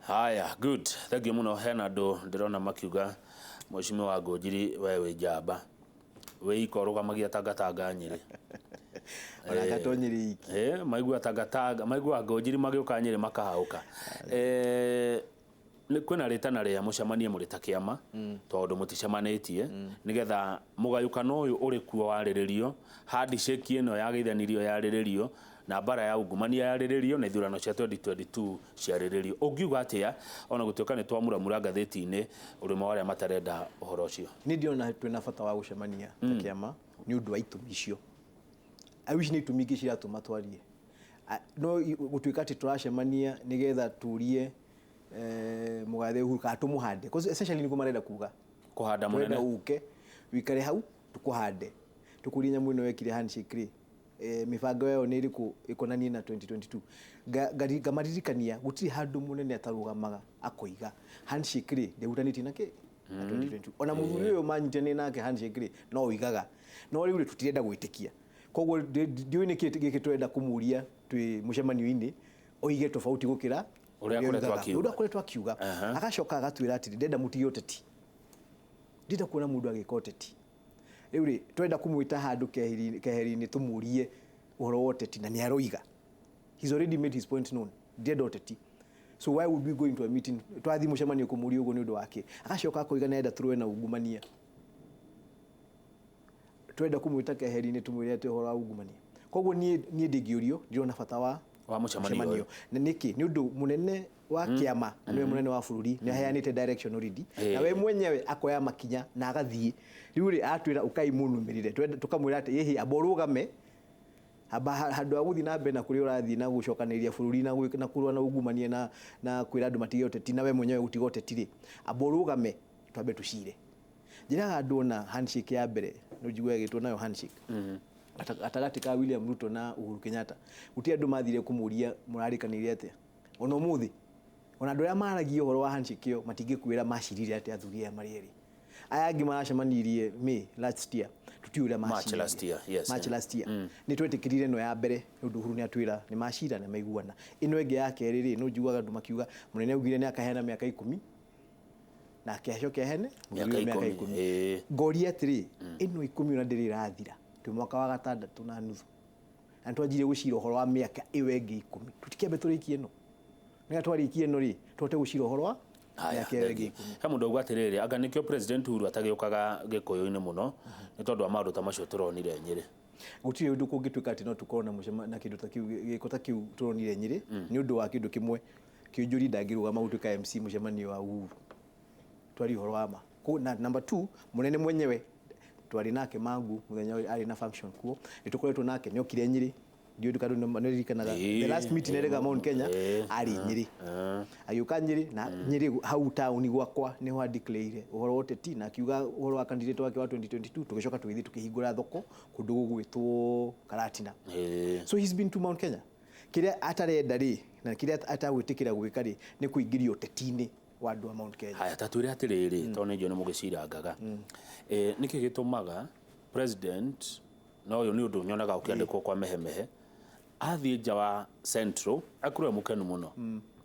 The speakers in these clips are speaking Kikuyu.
Haya, good, thank you muno. Hena andũ ndĩrona makiuga, "Mheshimiwa Ngũnjiri, we wĩ njamba, wĩ iko ũrũgamagia tangatanga Nyĩrĩ." Onake to Nyĩrĩ iki. Maigua tangatanga, maigua Ngũnjiri magĩũka Nyĩrĩ makahaũka. Nĩ kwĩna rĩtana rĩa mũcemanie mũrĩ ta kĩama, tondũ mũticemanĩtie, nĩgetha mũgayũkano ũyũ ũrĩ kuo warĩrĩrio, handshake ĩno yageithanirio yarĩrĩrio, na mbara ya ungumania yarĩrĩrio, na ithurano cia 2022 ciarĩrĩrio. Ũngiuga atĩa, ona gũtuĩka nĩ twamuramura ngathĩti-inĩ ũrĩmwe wa arĩa matarenda ũhoro ũcio? Niĩ ndĩrona twĩna bata wa gũcemania ta kĩama nĩ ũndũ wa itũmi icio. I wish nĩ itũmi ingĩ ciratũma twarie. No gũtuĩka atĩ tũracemania nĩgetha tũrie mũgathe Uhuru kana tũmũhande. 'Cause essentially nĩguo marenda kuga. Kũhanda Tũrenda mũnene. Ũke wikare hau tũkũhande, tũkũrie nyamũ ĩno wekire handshake rĩ, mĩbango yayo nĩ ĩrĩkũ ĩkonanie na 2022? Ngamaririkania gũtirĩ handũ mũnene atarũgamaga akoiga handshake rĩ ndĩhutanĩtie na kĩ na 2022. Ona mũthuri ũyũ manyitanĩire nake handshake rĩ, no oigaga, no rĩu rĩ, tũtirenda gwĩtĩkia. Koguo ndiũĩ nĩkĩ gĩkĩ tũrenda kũmũria twĩ mũcemanio-inĩ oige tofauti gũkĩra ũrĩa akoretwo oigaga. Akiuga. Ũrĩa akoretwo akiuga. Agacoka agatwĩra atĩrĩ, "Ndenda mũtige ũteti, ndĩrenda kuona mũndũ agĩka ũteti." Rĩu rĩ, twenda kũmwĩta handũ keheri-inĩ tũmũrie ũhoro wa ũteti, na nĩ aroiga he's already made his point known, "Ndĩrenda ũteti." So why would we go into a meeting, twathiĩ mũcemanio kũmũria ũguo nĩ ũndũ wake? Agacoka akoiga nĩarenda tũrũe na ungumania. Twenda kũmwĩta keheri-inĩ tũmwĩre atĩ ũhoro wa ungumania? Koguo niĩ ndingĩũrio, ndirona bata wa wa mũcemanio ũyũ. Na nĩkĩ? Nĩ ũndũ mũnene wa kĩama na nĩwe mũnene wa bũrũri nĩ aheanĩte direction already, na we mwenyewe akoya makinya na agathiĩ. Rĩu rĩ, atwĩra ũkai mũnũmĩrĩre. Tũkamwĩra atĩ ĩhĩ, amba ũrũgame, amba handũ ha gũthiĩ na mbere na kũrĩa ũrathiĩ na gũcokanĩrĩria bũrũri na kũrũa na ungumania na kwĩra andũ matige ũteti, na we mwenyewe gũtiga ũteti rĩ, amba ũrũgame twambe tũcire. Njĩraga andũ, ona handshake ya mbere no njigua ĩgĩtwo nayo handshake gatagatĩ ka William Ruto na Uhuru Kenyatta, gũtirĩ andũ mathire kũmũria mũrarĩkanĩire atĩa. Ona ũmũthĩ, ona andũ arĩa maragia ũhoro wa handshake ĩyo matingĩkwĩra macirire atĩa athuri aya marĩ erĩ. Aya angĩ maracemanirie May last year, tũtiũĩ ũrĩa March macirire. Last year, yes. March last year. Nĩ twetĩkĩrire ĩno ya mbere nĩ ũndũ Uhuru nĩ atwĩra nĩ macira na maiguana. Ĩno ĩngĩ ya kerĩ rĩ, no njiguaga andũ makiuga mũnene augire nĩ akaheana mĩaka 10 nake acoke ahene mĩaka mũthuri ũyũ mĩaka 10. 10. Ngoria atĩrĩ, ĩno 10 ona ndĩrĩ ĩrathira, twĩ mwaka wa gatandatũ na nuthu na nĩ twanjirie gũcira ũhoro wa mĩaka ĩyo ĩngĩ 10. Tũtikĩambe tũrĩkie ĩno, nĩgetha twarĩkia ĩno rĩ, tũhote gũcira ũhoro wa Haya, mĩaka ĩyo ĩngĩ thengiũ. 10. He mũndũ auga atĩrĩrĩ, anga nĩkĩo President Uhuru atagĩũkaga Gĩkũyũ-inĩ mũno, nĩ tondũ wa maũndũ ta macio tũronire Nyĩrĩ? Gũtirĩ ũndũ kũngĩtuĩka atĩ no tũkorwo na na kĩndũ ta kĩu, gĩko ta kĩu tũronire Nyĩrĩ, nĩ ũndũ wa kĩndũ kĩmwe: Kĩũnjũri ndangĩrũgama gũtuĩka MC mũcemanio wa Uhuru. Twarie ũhoro wa ma. Na number two, mũnene mwenyewe twarĩ nake Mangu mũthenya ũrĩa arĩ na function kuo, nĩ tũkoretwo nake, nĩ okire Nyĩrĩ. Ndiũĩ kana nĩ ririkanaga the last meeting erĩga Mount Kenya, arĩ Nyĩrĩ, agĩũka Nyĩrĩ, na Nyĩrĩ hau taũni gwakwa nĩho a-declare ũhoro wa ũteti na akiuga ũhoro wa candidate wake wa 2022. Tũgĩcoka tũgĩthiĩ tũkĩhingũra thoko kũndũ gũgwĩtwo Karatina. So he's been to Mount Kenya. Kĩrĩa atarenda rĩ, na kĩrĩa atagwĩtĩkĩra gwĩka rĩ, nĩ kũingĩrio ũteti-inĩ wa andũ a Mount Kenya. Haya, ta twĩre atĩrĩrĩ, tondũ nĩ njũĩ nĩ mũgĩcirangaga, nĩkĩ gĩtũmaga president, na ũyũ nĩ ũndũ nyonaga ũkĩandĩkwo kwa mehemehe, athiĩ nja wa Central akorwo e mũkenu mũno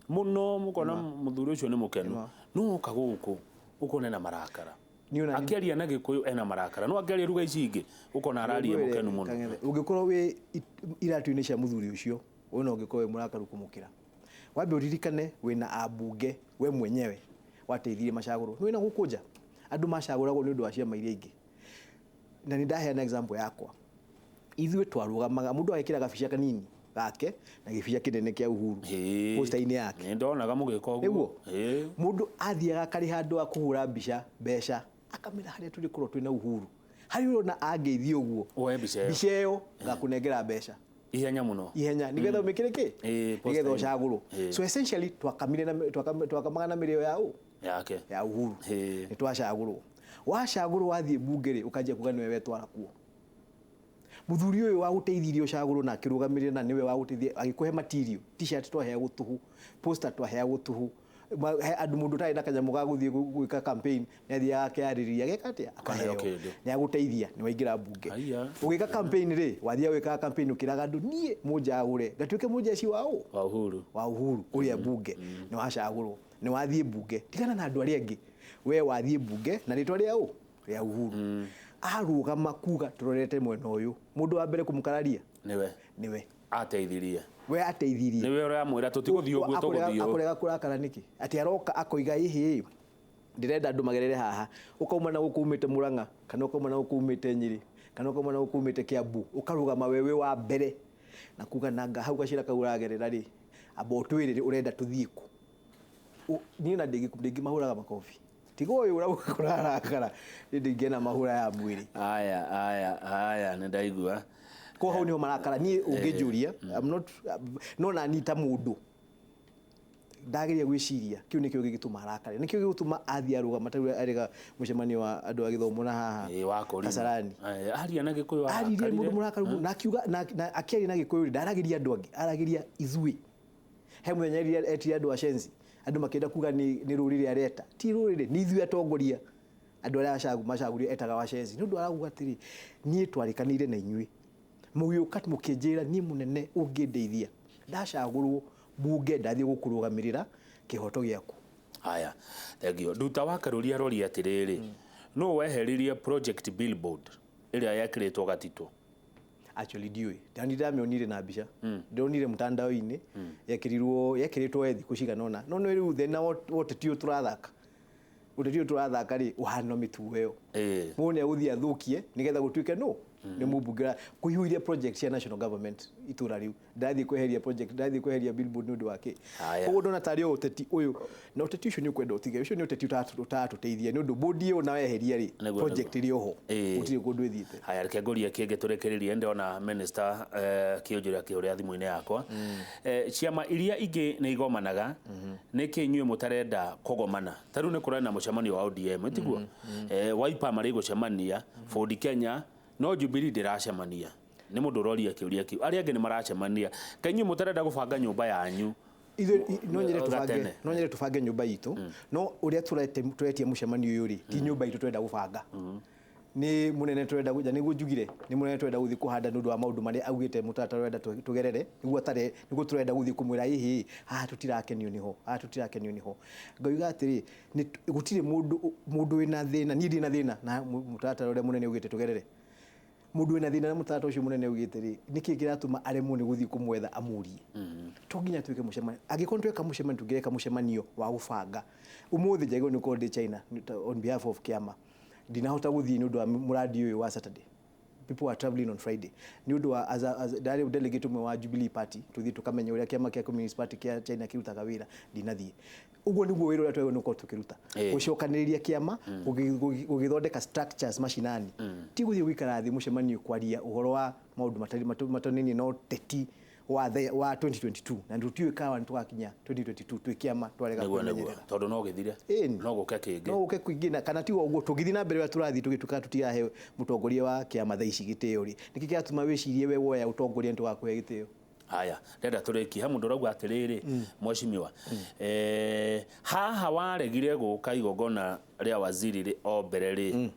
mũno, mũkona mũthuri ũcio nĩ mũkenu, no oka gũkũ ũkona ena marakara? Akĩaria na Gĩkũyũ ena marakara, no akĩaria ruga ici ingĩ ũkona araria mũkenu mũno. Kang'ethe, ũngĩkorwo wĩ iratũ-inĩ cia mũthuri ũcio, we no ũngĩkorwo wĩ mũrakaru kũmũkĩra. Wambe ũririkane wĩna ambunge we mwenyewe wateithirie macagũrwo. Nĩ wĩna gũkũ nja andũ macagũragwo nĩ ũndũ wa ciama iria ingĩ, na nĩ ndaheana example yakwa. Ithuĩ twarũgamaga, mũndũ agekĩra gabica kanini gake na gĩbica kĩnene kĩa Uhuru poster-inĩ yake. Nĩ ndonaga mũgĩka ũguo. Nĩguo mũndũ athiaga akarĩha andũ a kũhũra mbica mbeca, akamĩra harĩa tũrĩkorwo twĩna Uhuru, harĩa ũrona angeithia ũguo, woe mbica ĩyo. Mbica ĩyo ngakũnengera mbeca. Ihenya mũno. Ihenya, nĩgetha ũmĩkĩre kĩ, nĩgetha poster-inĩ. Ũcagũrwo. So essentially twakamire na twakamaga na mĩrĩo ya ũ yake. Ya Uhuru. Nĩ twacagũrwo. Wacagũrwo, wathiĩ mbunge rĩ, ũkanjia kuga nĩwe wetwara kuo. Mũthuri ũyũ wagũteithirie ũcagũrwo na akĩrũgamĩrĩra na nĩwe wagũteithia agĩkũhe material, t-shirt twaheagwo tũhũ, poster twaheagwo tũhũ, He andũ mũndũ ũtarĩ na kanyamũ ga gũthiĩ gwĩka campaign nĩ athiaga akeyarĩrĩria, ageka atĩa, Akaheo akaheo kĩndũ. nĩ agũteithia, nĩ waingĩra mbunge. Aya. Ũgĩka campaign rĩ, wathiaga gwĩka campaign ũkĩraga andũ, niĩ mũnjagũre ngatuĩke mũjeshi wa ũ Wa Uhuru. Wa Uhuru kũrĩa mbunge. Nĩ wacagũrwo, nĩ wathiĩ mbunge, tigana na andũ arĩa angĩ, we wathiĩ mbunge na rĩtwa rĩa ũ, rĩa Uhuru. Arũgama kuga tũrorete mwena ũyũ, mũndũ wa mbere kũmũkararia Nĩwe nĩwe. Ateithirie. We ateithirie. Nĩwe ũramwĩra tũtigũthiĩ ũguo, tũgũthiĩ ũũ. Akorega kũrakara nĩkĩ atĩ aroka akoiga, ĩhĩ, ndĩrenda andũ magerere haha. Ũkauma na gũkũ umĩte Murang'a, kana ũkauma na gũkũ umĩte Nyĩrĩ, kana ũkauma na gũkũ umĩte Kiambu, ũkarũgama we wĩ wa mbere na kuga nanga hau gacĩra kau ũragerera rĩ, amba ũtwĩre ũrenda tũthiĩ kũ. Niĩ na ndingĩmahũraga makobi, tiga ũyũ ũrauga kũrarakara, niĩ ndingĩena mahũra ya mwĩrĩ. Aya, aya, aya, nĩ ndaigua. Ko hau niho marakara. Niĩ ũngĩnjũria, I'm not, no na niĩ ta mũndũ ndageria gwĩciria, kĩu nĩkĩo gĩgĩtũma arakare, nĩkĩo gĩgũtũma athiĩ arũgama ta rĩu arĩga mũcemanio wa andũ a gĩthomo na haha Ĩ, wa Korino. Kasarani. Aya, aria na Gĩkũyũ. Aririe Arakarire. mũndũ mũrakaru na akiuga na akĩaria na Gĩkũyũ rĩ, ndaragĩria andũ angĩ, aragĩria ithuĩ. He mũthenya etire andũ acenzi, andũ makĩenda kuga nĩ rũrĩrĩ areta. Ti rũrĩrĩ, nĩ ithuĩ atongoria, andũ arĩa macagũrio etaga wacenzi, nĩ ũndũ arauga atĩrĩ, niĩ twarĩkanĩire na inyuĩ, mũgĩũka mũkĩnjĩra niĩ mũnene ũngĩndeithia ndacagũrwo mbunge, ndathiĩ gũkũrũgamĩrĩra kĩhoto gĩaku. Haya, thengio. Nduta wa Karũri aroria atĩrĩrĩ, nũ weheririe project billboard ĩrĩa yekĩrĩtwo Gatitũ? Actually ndiũĩ, ndani ndamĩonire na mbica, ndĩronire mtandao-inĩ yekĩrirwo, yekĩrĩtwo thikũ cigana ũna. No nĩ rĩu thĩna wa ũteti ũyũ tũrathaka, ũteti ũyũ tũrathaka rĩ, ũhana mĩtugo ĩyo. Mũndũ nĩ agũthiĩ athũkie nĩgetha gũtuĩke no nĩ mũmbunge kũihũirie project cia national government itũra rĩu. Ndathiĩ kweheria project, ndathiĩ kweheria billboard nĩ ũndũ wa kĩ? Haya. Koguo ndona tarĩ o ũteti ũyũ, na ũteti ũcio nĩ ũkwenda ũtige, ũcio nĩ ũteti ũtaratũteithia, nĩ ũndũ bodi ĩyo na weheria rĩ, project ĩrĩ oho, gũtirĩ kũndũ ĩthiĩte. Haya, reke ngũrie kĩngĩ tũrĩkĩrĩrie. Ndĩrona minister kĩũnjũria kĩũrĩa thimũ-inĩ yakwa. Ciama iria ingĩ nĩ igomanaga, nĩkĩ inyuĩ mũtarenda kũgomana? Ta rĩu nĩ kũrarĩ na mũcemanio wa ODM, tiguo? Wiper marĩ gũcemania, Ford Kenya, no Jubilee ndĩracemania. Nĩ mũndũ ũroria kĩũria kĩu, arĩa angĩ nĩ maracemania, kaĩ inyuĩ mũtarenda gũbanga nyũmba yanyu? Ithuĩ no nyende tũbange Gatene. No nyende tũbange nyũmba itũ, no ũrĩa tũretia mũcemanio ũyũ rĩ, ti nyũmba itũ twenda gũbanga, nĩ mũnene twenda gũja, nĩguo njugire nĩ mũnene twenda gũthiĩ kũhanda, nĩ ũndũ wa maũndũ marĩa augĩte mũtaratara ũrenda tũgerere, nĩguo atare, nĩguo tũrenda gũthiĩ kũmwĩra, ĩhĩ, haha tũtirakenio nĩho, haha tũtirakenio nĩho. Ngauga atĩrĩ, gũtirĩ mũndũ wĩna thĩna, niĩ ndĩ na thĩna na mũtaratara ũrĩa mũnene augĩte tũgerere. Mũndũ wĩna thĩna na mũtaratara ũcio mũnene augĩte rĩ, nĩkĩ kĩratũma aremwo nĩ gũthiĩ kũmwetha amũrie? To nginya twĩke mũcemanio. Angĩkorwo tweka mũcemanio, tũngĩreka mũcemanio wa gũbanga ũmũthĩ. Njagĩrĩirwo nĩ gũkorwo ndĩ China on behalf of kĩama, ndinahota gũthiĩ nĩ ũndũ wa mũrandi ũyũ wa Saturday. People are traveling on Friday nĩ ũndũ wa as ndarĩ delegate ũmwe wa Jubilee Party, tũthiĩ tũkamenye ũrĩa kĩama kĩa Communist Party kĩa China kĩrutaga wĩra. Ndinathiĩ. Ũguo nĩguo wĩra ũrĩa twagĩrĩirwo nĩ gũkorwo tũkĩruta, gũcokanĩrĩria kĩama, gũgĩthondeka structures macinani, ti gũthiĩ gũikara thĩ mũcemanio kwaria ũhoro wa maũndũ matarĩ matonainie na ũteti wa 2022, na tũtiũĩ kawa nĩ tũgakinya 2022 twĩ kĩama twarega Nĩguo. kwĩmenyerera. Tondũ no gĩthire. Ĩni. No gũke kĩngĩ. No gũke kũingĩ, na kana tiga ũguo tũngĩthiĩ na mbere ũrĩa tũrathiĩ, tũgĩtuĩka tũtirahe mũtongoria wa kĩama thaa ici gĩtĩo rĩ, nĩkĩ kĩratũma wĩcirie we woya ũtongoria nĩ tũgakũhe gĩtĩo? Haya, ndenda tũrĩkie. He mũndũ ũrauga atĩrĩrĩ, mheshimiwa, haha waregire gũka igongona rĩa waziri rĩ, o mbere rĩ,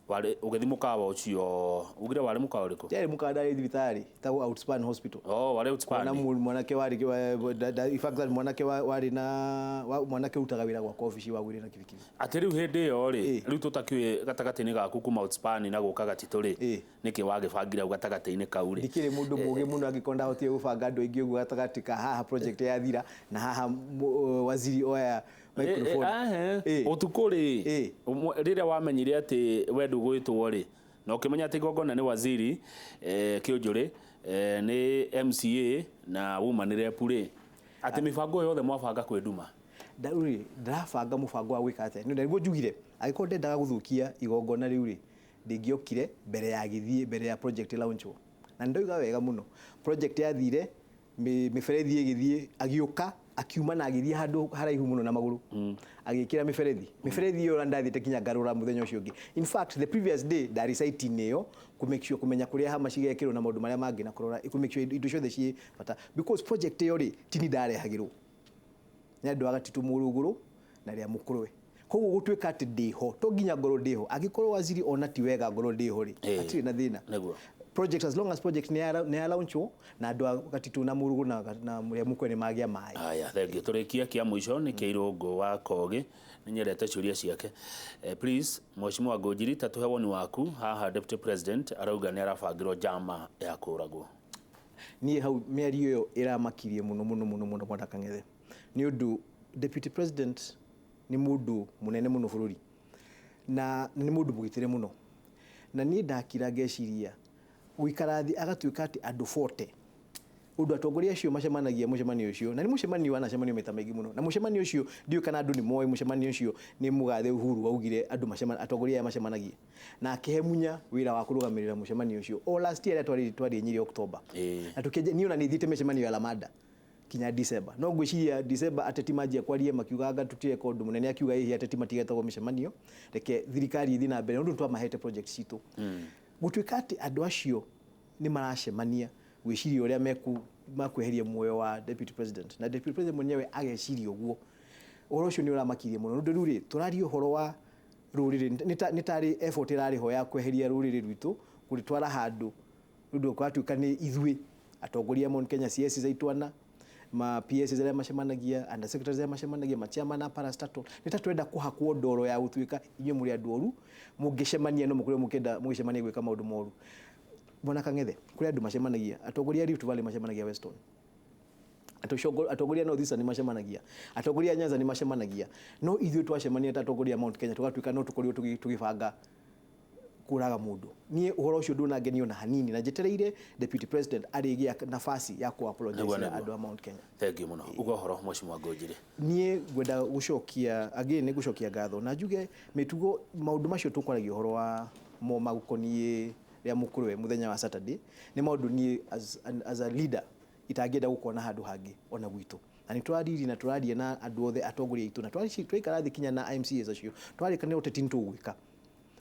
warĩ ũgĩthiĩ mũkawa ũcio ugire warĩ mũkawa ũrĩkũ? Ndiarĩ mũkawa, ndarĩ thibitarĩ tagwo Outspan Hospital. Oh, warĩ Outspan. Kuona mwanake warĩ in fact that mwanake warĩ na mwanake ũrutaga wĩra gwakwa obici wagwire na kibikibi. Atĩ rĩu hĩndĩ ĩyo rĩ, Ĩ. rĩu tũtakĩũĩ gatagatĩ-inĩ gaku kuma Outspan na gũka Gatitũ rĩ, Ĩ. nĩkĩ wagĩbangire hau gatagatĩ-inĩ kau rĩ? Ndikĩrĩ mũndũ mũgĩ mũno angĩkorwo ndahotire gũbanga andũ aingĩ ũguo gatagatĩ ka haha project yathira na haha waziri oya microphone. Ĩ. Ũtukũ rĩ, rĩrĩa wamenyire atĩ we ndũgwĩtwo rĩ, na ũkĩmenya atĩ igongona nĩ waziri Kĩũnjũrĩ, nĩ MCA na woman rep rĩ, atĩ mĩbango yothe mwabanga kwĩnduma? Rĩu rĩ, ndĩrabanga mũbango wa gwĩka atĩa? Nĩ nĩguo njugire, angĩkorwo ndendaga gũthũkia igongona rĩu rĩ, ndingĩokire mbere ya gĩthiĩ, mbere ya project launchwo. Na nĩndoiga wega mũno, project yathire, mĩberethi ĩgĩthiĩ, agĩũka akiuma na agĩthiĩ handũ haraihu mũno na magũrũ, agĩkĩra mĩberethi ĩyo, na ndathiĩte nginya ngarũra mũthenya ũcio ũngĩ. In fact, the previous day ndarĩ site-inĩ ĩyo kũ make sure, kũmenya kũrĩa hama cigekĩrwo na maũndũ marĩa mangĩ, na kũrora, kũ make sure indo ciothe ciĩ bata, because project ĩyo rĩ, tini ndarehagĩrwo. Nĩ andũ a Gatitũ Mũrũgũrũ na rĩa Mũkũrwe. Koguo gũtuĩka atĩ ndĩho, to nginya ngorwo ndĩho. Angĩkorwo waziri ona ti wega ngorwo ndĩho rĩ, hatirĩ na thĩna. Nĩguo. Project, as long as project nĩ ya launchwo na andũ a Gatitũ na Mũrũgũrũ na rĩa Mũkũrwe nĩ magĩa maĩ. Haya, thengio. Tũrĩkie kĩa mũico nĩ kĩa Irũngũ wa Kogi. Nĩ nyendete ciũria ciake. Please, Mheshimiwa Ngũnjiri, ta tũhe woni waku haha. Deputy President arauga nĩ arabangĩrwo njama ya kũragwo. Niĩ hau mĩario ĩyo ĩramakirie mũno mũno mũno mũno, Bwana Kang'ethe, nĩ ũndũ Deputy President nĩ mũndũ mũnene mũno bũrũri na nĩ mũndũ mũgitĩre mũno, na niĩ ndakira ngeciria gũikara thĩ agatuĩka atĩ andũ 40, ũndũ atongoria acio macemanagia mũcemanio ũcio, na nĩ mũcemanio wanacemanio maita maingĩ mũno, na mũcemanio ũcio ndiũĩ kana andũ nĩ moĩ mũcemanio ũcio nĩ mũgathe Uhuru waugire andũ atongoria aya macemanagie, na akĩhe Munya wĩra wa kũrũgamĩrĩra mũcemanio ũcio o last year rĩrĩa twarĩ Nyĩrĩ October. Na tũkĩanjia, niĩ ona nĩ thiĩte mĩcemanio ya Lamada kinya December, no ngwĩciria December ateti manjia kwaria makiuga anga tũtireka ũndũ mũnene, akiuga ĩhĩ ateti matigetagwo mĩcemanio, reke thirikari ĩthiĩ na mbere, ũndũ twamahete project citũ. Gũtuĩka atĩ andũ acio nĩ maracemania gwĩciria ũrĩa makweheria muoyo wa Deputy President, na Deputy President mwenyewe ageciria ũguo, ũhoro ũcio nĩ ũramakirie mũno, ũndũ rĩu rĩ tũraria ũhoro wa rũrĩrĩ nĩ tarĩ effort ĩrarĩ ho ya kweheria rũrĩrĩ rwitũ kũrĩtwara handũ, ũndũ kwatuĩka nĩ ithuĩ atongoria Mount Kenya, CS za itwana, ma PS arĩa macemanagia, under secretaries arĩa macemanagia, ma chairman a parastatal, nĩ ta twenda kũhakwo ndoro ya gũtuĩka inyuĩ mũrĩ andũ oru, mũngĩcemania no mũkorwo mũkĩenda mũgĩcemania gwĩka maũndũ moru. Bwana Kang'ethe, kũrĩ andũ macemanagia, atongoria a Rift Valley macemanagia Weston, atongoria North Eastern nĩ macemanagia, atongoria a Nyanza nĩ macemanagia, no ithuĩ twacemania ta atongoria a Mount Kenya tũgatuĩka no tũkorirwo tũgĩbanga kũraga mũndũ. Niĩ ũhoro ũcio ndũnangenio na hanini, na njetereire Deputy President arĩgĩa nafasi ya kũ apologize na andũ a Mount Kenya. Thengio mũno. Uga ũhoro, Mheshimiwa Ngũnjiri. Niĩ ngwenda gũcokia again, nĩ gũcokia ngatho na njuge mĩtugo maũndũ macio tũkwaragia ũhoro wa mo magũkoniĩ rĩa Mũkũrwe mũthenya wa Saturday nĩ maũndũ niĩ as a leader itangĩenda gũkona handũ hangĩ ona gwitũ, na nĩ tũrariri na tũraria na andũ othe atongoria aitũ, na twaikara thĩ kinya na MCAs acio twarĩkanĩra ũteti nĩ tũgwĩka.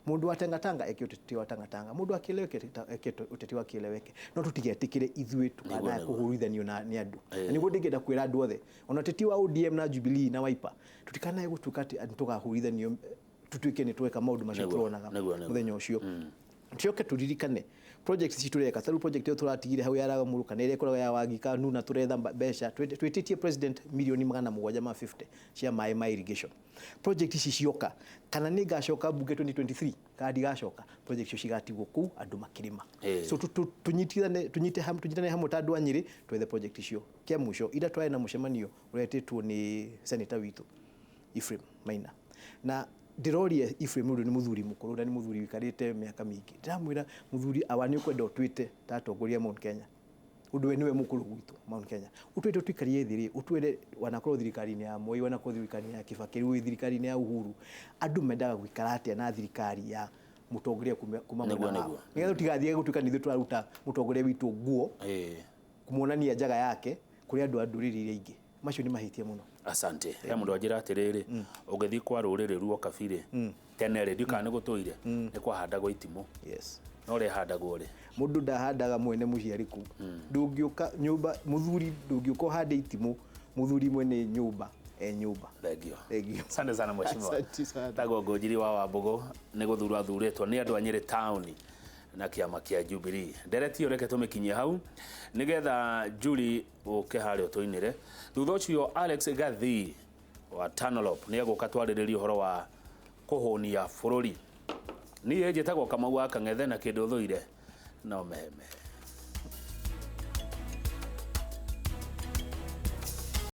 Mũndũ wa Tangatanga eke ũteti wa Tangatanga, mũndũ wa Kieleweke eke ũteti wa Kieleweke, no tũtigetĩkĩre ithuĩ tukanae kũhũrithanio na nĩ andũ. Na nĩguo ndingĩenda kwĩra andũ othe ona ũteti wa ODM na Jubilee na Wiper, tũtikanae gũtuĩka atĩ nĩ tũkahũrithanio tutuĩke nĩ tweka maũndũ macio tũronaga mũthenya ũcio. Tucoke tũririkane project ici tũreka, ta rĩu project ĩyo tũratigire hau ya Ragamuru kana ĩrĩa ĩkoragwo ya Wangika Nuna, tũretha mbeca, twĩtĩtie president milioni 750 cia maĩ ma irrigation. Project ici cioka, kana nĩ ngacoka bunge 2023 kana ndigacoka, project icio cigatigwo kũu andũ makĩrĩma. So tũnyitithane, tũnyitane hamwe ta andũ a Nyĩrĩ, twethe project icio. Kĩa mũico, ira twarĩ na mũcemanio ũretĩtwo nĩ senator witũ Ephraim Maina, na ndĩroria Ephraim, ũndũ nĩ mũthuri mũkũrũ na nĩ mũthuri ũikarĩte mĩaka mĩingĩ, ndĩramwĩra, "Mũthuri awa, nĩ ũkwenda ũtwĩte ta atongoria Mount Kenya, ũndũ we nĩwe mũkũrũ gwitũ Mount Kenya, ũtwĩte ũtũikarie thĩ rĩ, ũtwĩre wanakorwo thirikari-inĩ ya Moi, wanakorwo thirikari-inĩ ya Kibaki, rĩu wĩ thirikari-inĩ ya Uhuru, andũ mendaga gũikara atĩa na thirikari ya mũtongoria kuma mwena wao, nĩgetha tũtigathiĩ gũtuĩka nĩ ithuĩ tũraruta mũtongoria witũ nguo kumuonania njaga yake kũrĩ andũ a ndũrĩrĩ iria ingĩ." Macio nĩ mahĩtia mũno. Asante. He mũndũ anjĩra atĩrĩrĩ, ũngĩthiĩ kwa rũrĩrĩ ruo kabirĩ tene rĩ, ndiũ kana nĩ gũtũire nĩ kwahandagwo itimũ, no rĩhandagwo rĩ? Mũndũ ndahandaga mwene mũciĩ arĩ kũu. Ndũngĩũka nyũmba mũthuri, ndũngĩũka ũhande itimũ mũthuri mwene nyũmba e nyũmba. Thengio. Thengio. Asante sana, mheshimiwa. Asante sana. Tagwo Ngũnjiri wa Wambũgũ, nĩ gũthurwo athurĩtwo nĩ andũ a Nyĩrĩ taũni na kĩama kĩa Jubilee. Ndereti ĩyo reke tũmĩkinyie hau nĩgetha Julie ũke harĩa ũtũinĩre. Thutha ũcio Alex Gathii wa Tanolop nĩ egũka twarĩrĩrie ũhoro wa kũhũnia bũrũri. Niĩ njĩtagwo Kamau wa Kang'ethe, na kĩndũ thũire no mehemehe.